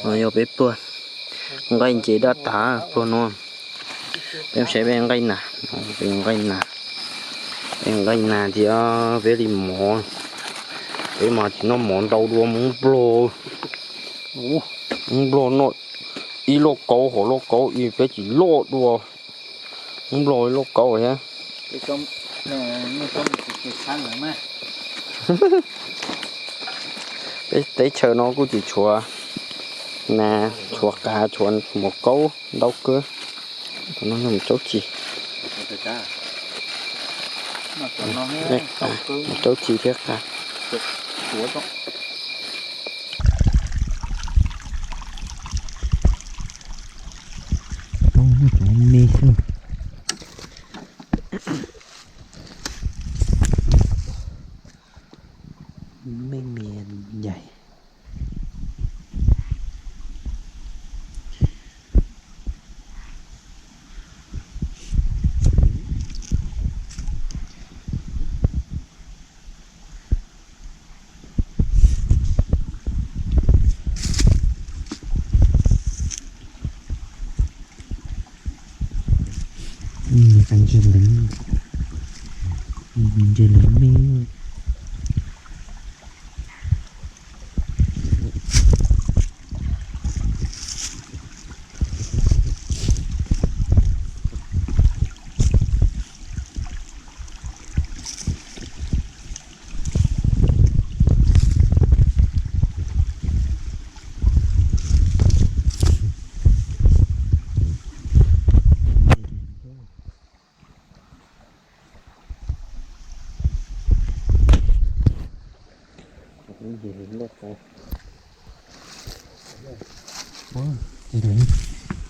No yog peb pluag nqaij nce daj tas pluag no. Peb saib peb nqaij nas, peb nqaij nas, peb nqaij nas thiab peb li mov. Peb mas tsis noj mov ntau dua, mus nplog, mus nplog noj ib lauj kaub hauv lauj kaub ib, peb tsis loj dua, mus nplog ib lauj kaub thiab. Peb teb chaws no kuj tsis tshuav nas, tshuav qav, tshuav mov kaub ntau kawg. Tus no yog mov caub tsis, mov caub tsis thiab qav. Muaj cov me xwb. Me me ncaim. Ntses leev, ntses leev me.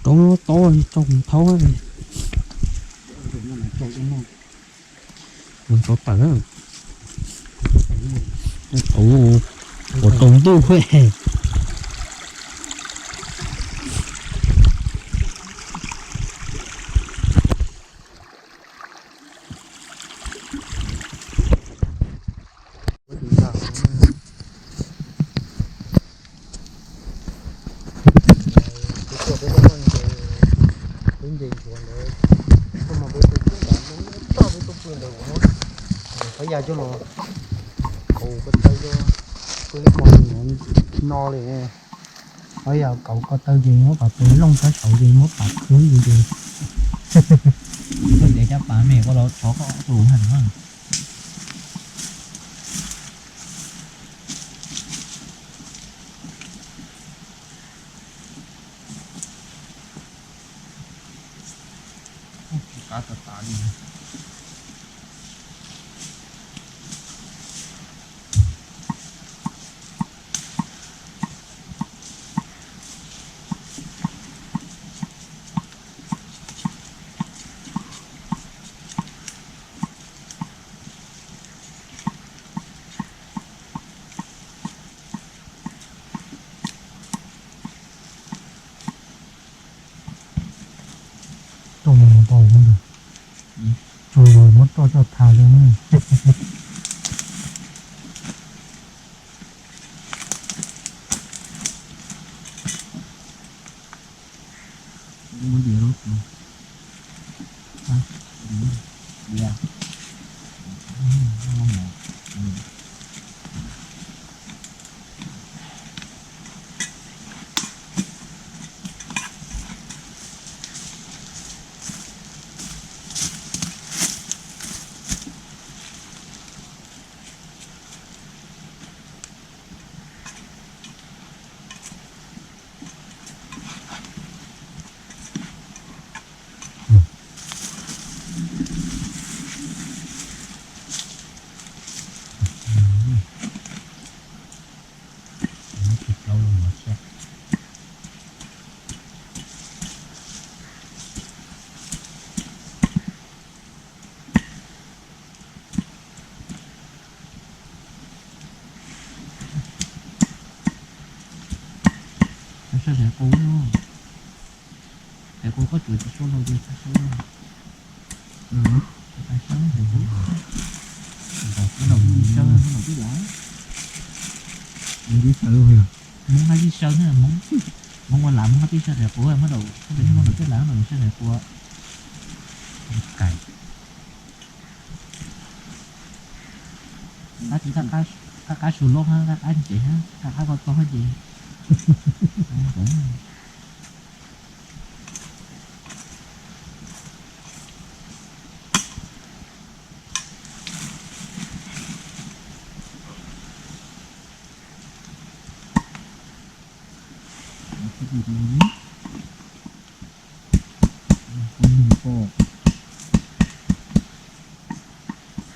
Rau tob tso kuv thaub. Tau tawm, tau tau ntuj. Peb nce ntsuav ntawd, tuaj mas peb pw toj peb tuaj pw ntawd ua, qhov yas coj los kaus ko taw, pw ib hmo no li. Qhov yas kaus ko taw ces muab pas pem looj sab saud ces muab pas khwb li ces. Koj ntiav caj pas me koj los tshov koj tus na. Qab tas tas li. Roj no tau, tsuas yog muab roj coj thav li. Saib saib qus, saib qus koj tsuas tsis suab hlo ces saib saib. Saib saib, saib saib. Tib sawv, Hmoob hab tib sawv na, Hmoob, Hmoob ua lam Hmoob hab tib sawv daws quas, muab rau peb Hmoob rau tej lam rau sawv daws quas. Kais. Qab tsis qab, qab qab su lob hab qab qab ntses hab qab qab koj tog hab ces.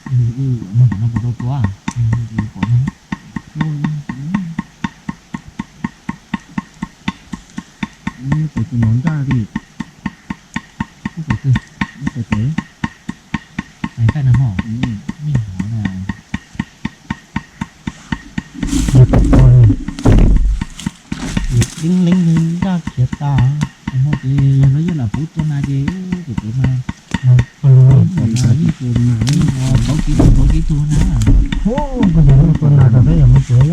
Tus no puas tau tua? Pom no. Nyob pem tus no nraj li. Nyob pem twg? Nyob pem pem. Pem koj no hos. Nej hov na. Yog pom tua li, yus deeb leeb nraj khiav tas. Hmo ces yog lawv yuav lam puv tua nas ces tus pem mas, tus pem mas yeej tua nas, ua kauv kiv tug kauv kiv tug na. Kuv yog tua nas tas peb yog mus tsev.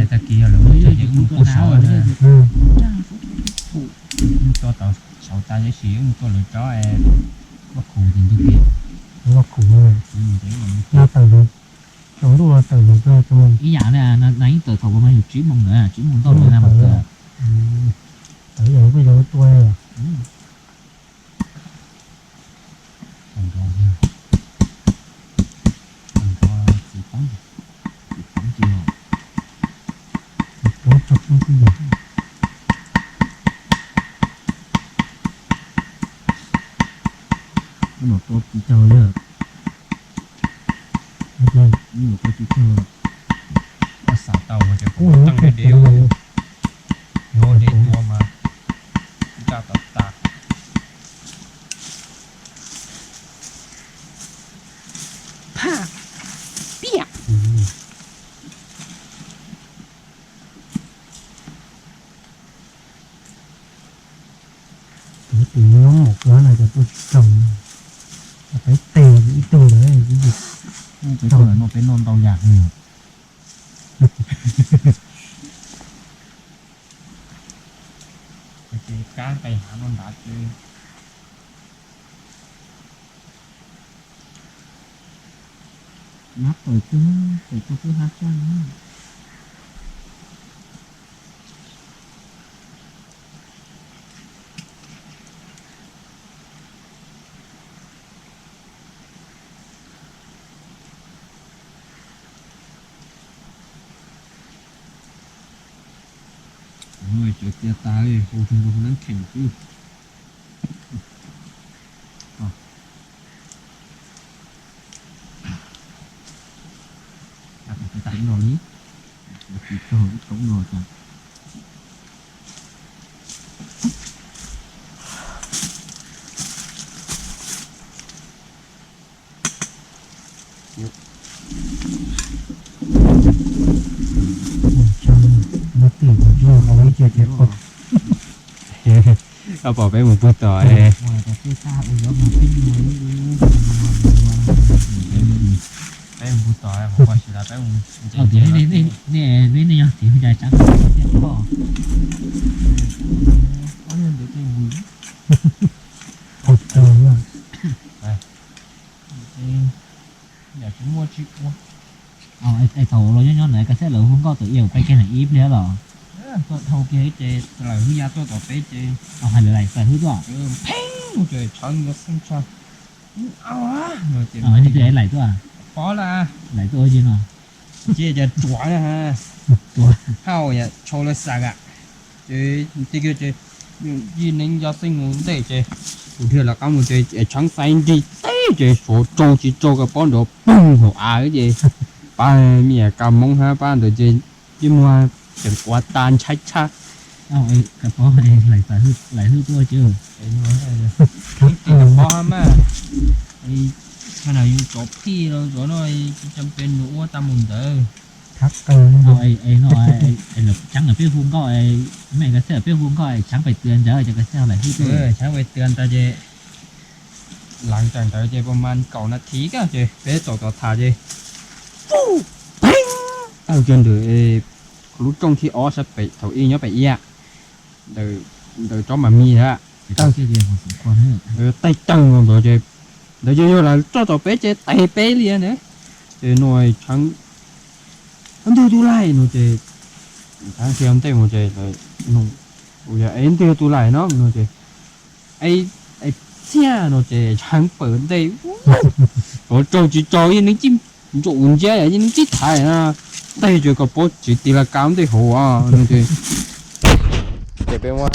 Tag kis yog lawv mus tsev ces kuv mus tua nas, mus tua tau saud tas tab sis mus tua lawv tsob vaj khuv ces ntug kiag. Vaj khuv, nyob tawm lug, tsaus ntuj tawm lug, ib yam na, nas yeej tawm thaum uas mas yus tsib moos ntawd, tsib moos ntau lawm na mas tawm. Tawm yog peb yuav tua. Tau nrov, tau nrov txiv poob, txiv poob tsis, tsis poob tso poob twb yog. Koj mam tua tsis tau li. Koj tsis tau. Koj xav tau ces kuv teej deb deb, yuav deb tua mas nraj tau tas. Phaj, piaj. Tus twg nyob mom kawg no ces tuaj tsis tsaug, peb tes ib tug lawm. Peb tuaj no peb noj ntau yam li. Ces kab nqis hav no nrad ces nab pawg twb pem tau twb hab sab no. Tsav txias tas, hau rau hauv nab kheem xwb. Tsis tau ib roob no cas. Koj pom peb mus pug tom, peb mus pug tom, peb mus, nej yog tim hu cas tsav tiag. Thaum los nyob nyob ntawd koj saib lawv hu nkauj tawm yau peb kiag na ib pliag los. Tuaj dhau kiag ces lawv hu ya tuaj tom peb ces hais lawv laim txawm hwb tuaj. Pheej ces tshawv nkaus xeeb tshaj. Laim tuaj, laim tuaj ua ci no. Ces cas tsuav na, hauj yam tshau lawv xav a. Ces tij kiag ces yij neeb yaj xeeb mus ntej ces kuv dhia lawv qab mus ces tshawv xaiv nrig teb ces suav tsau tsis tsau koj pob nrov poog hauv av ces pab me nyuam kab moob hab pab ntawd ces yeej muag tseem kuav tas ntshai tshaj. Laim hwb tuaj ces pob hab mas, yus tsov phij los tsov no tsis tau pes nus ua tau mus ntawd. Lawv tshaav lawm peb hu nkauj, me ka xeb lawm peb hu nkauj tshaav pais tw ntawd ces ka xeb laim hwb tuaj, tshaav pais tw ntawd ces lav tawm ntawd ces pas mas kaum nas this kag ces peb txaus tov tham ces pheej tawg kiag ntawd, Lub rooj thib ob sab pem thaum ub nyob pem ib, ntawm tsob mas mis a, taig tawg nkaus ntawd ces, ntawd ces yog lawv tso tom peb ces tes peb li na. Ces nua Tsheeb, ntwg tus laij no ces, Tsheeb nteg mus ces, ua yog es ntwg tus laij no no ces, es txiaj no ces Tsheeb pawm ntej, pov raug tsis tsaug, yeej neeg tsis ntsaum ntsia, yeej neeg tsis thaiv na, nteg ces kom pov tsis tis la kav ntej hauv no ces, ces peb muab